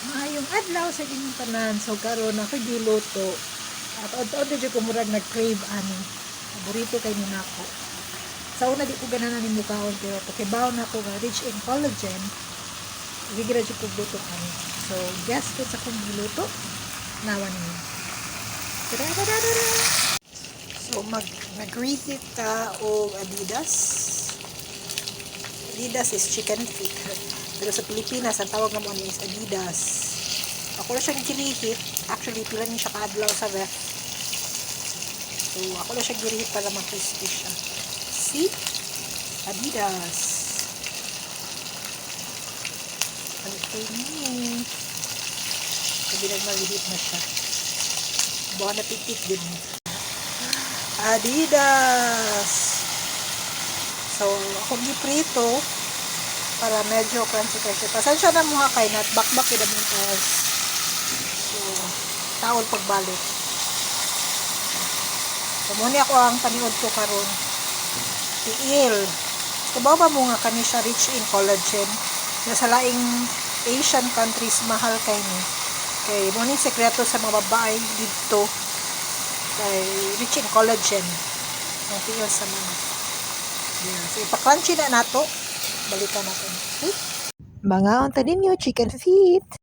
Maayong adlaw sa inyong tanan. So karon ako giluto. At taod-taod na jud ko murag nag-crave ani. Paborito kay ni nako. Sa una, di ko ganahan ni mukaon, pero pakibaw na ako nga rich in collagen. Sige ra jud kog luto ani. So guess ko sa akong giluto. Nawa ninyo. Tadadadada! So nag-reheat ta og Adidas. Adidas is chicken feet. Pero sa Pilipinas, ang tawag namo ani is Adidas. Ako na siyang gireheat. Actually, pila ni siya kaadlaw sa ref. So, ako na siya gireheat para ma-crispy siya. See? Adidas. Okay ni. Sabi nag-reheat na siya. Bon appetit din. Adidas! So, akong giprito para medyo crunchy crunchy. Pasensya na mga kay nat bakbak yun among taas. So, taon pagbalik. So, mao ni ako ang paniud ko karon. Tiil. So, ba mo nga kani siya rich in collagen? Na sa laing Asian countries, mahal kay ni. Kay mao ni sekreto sa mga babae didto kay rich in collagen ang tiil sa manok. Yeah. So, ipa-crunchy na nato. Balikan natin. Okay? Mga unta ninyo, chicken feet.